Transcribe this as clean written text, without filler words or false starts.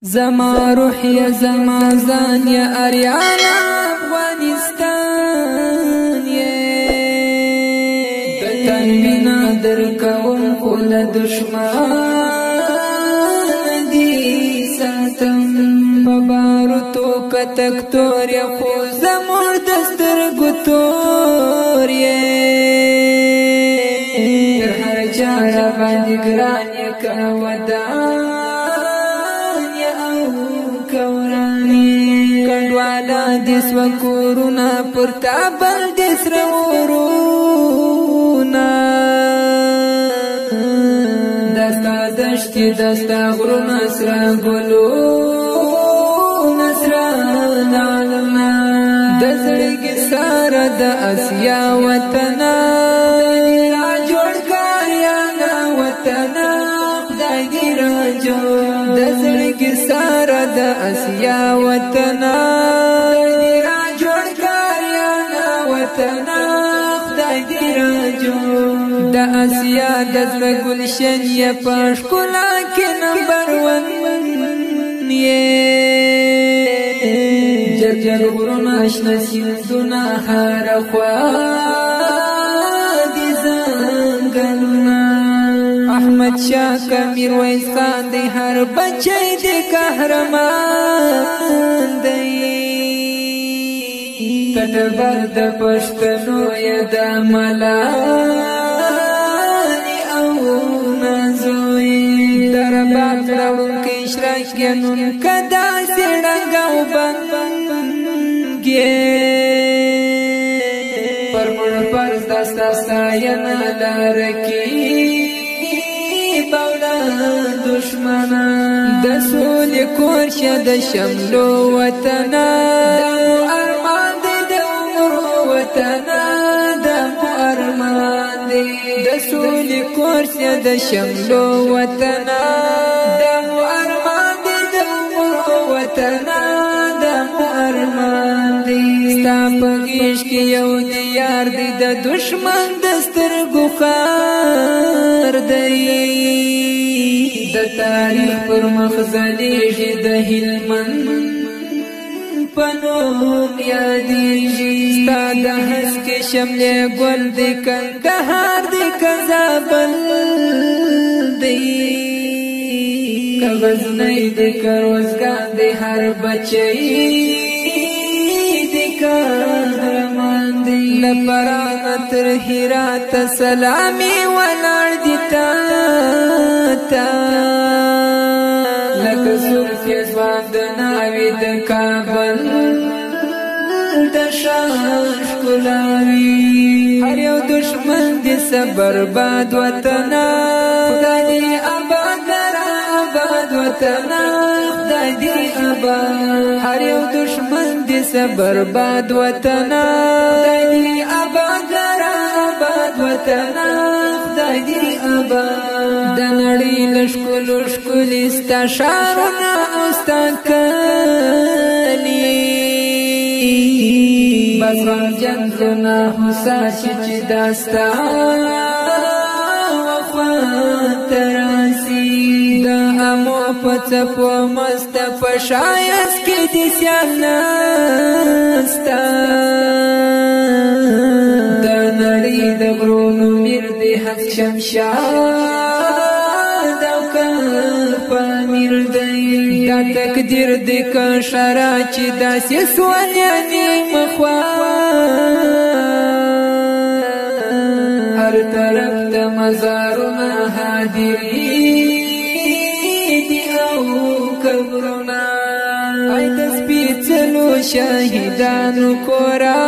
زما روح یا زما ځان یا اریانا افغانستان یې. د تن مینا در کوم خو له دښمن دي ساتم. په باروتو که تکتور یې خو زموږ د سترګو تور یې. تر هر چا راباندې ګران یې که ودان یې او که وران یې. کنډواله دې سوه کورونه پر تا بل دې سره ورونه. دا ستا دښتې دا ستا غرونه سره ګلونه سره لعلونه. د زړګي سره د اسیا وطنه را جوړ کاریانا وطنه خدای دې را جوړ. د زړګي سره د اسیا وطنه خدای دې را جوړ کاریانا وطنه خدای دې را جوړ. د اسیا د زړه ګلشن یې په ښکلا کې نمبر ون یې. جرجر غرونه شنه سیندونه هره خوا دي ځنګلونه. احمد شاه که میرویس خان دی هر بچی دی قهرمان دی. کټبر د پښتنو یې د ملالې او نازوی. د رباب راوړونکی شرنګ یې نن که داسې ړنګ او بنګ یې. پر مړ فرض دا ستا ستاینه لاره کې بوله دښمنه. د سولې کور شه د شملو وطنه د مو ارمان دی د عمرو وطنه د مو ارمان دی. د سولې کور شه د شملو وطنه د مو ارمان دی د عمرو وطنه د مو ارمان دی. ستا په غېږ کې یو دیار دی د دښمن د سترګو خار دی. د تاریخ پر مخ ځلېږي د هلمند په نوم یادېږي. ستا د هسکې شملې ګل دی کندهار دی که زابل دی. که غزنی دی که روزګان دی هر بچی دی قهرمان دی. له فرانه تر هراته سلامي ولاړ دي تا ته. لکه زلفې ځوان د ناوې د کابل د ښار ښکلاوي. هر یو دښمن دې سه برباد وطنه خدای دې آباد لره آباد وطنه خدای دې آباد. هر یو دښمن دې سه برباد وطنه خدای دې آباد لره آباد وطنه خدای دې آباد. د نړۍ له ښکلو ښکلي ستا ښارونه او ستا کلي. بس غمجن زړونه هوسا شي چې دا ستا وخوا ته راسي. د امو په څپو مسته په ښایست کې دې سیال نسته. د نړۍ د غرونو میر دی هسک شمشاد او که پامیر دی. دا تقدیر دی که ښه چې داسې سول یعنې مخوا. هر طرف ته مزارونه حاضري دي او قبرونه. ای د سپېڅلو شهیدانو کورا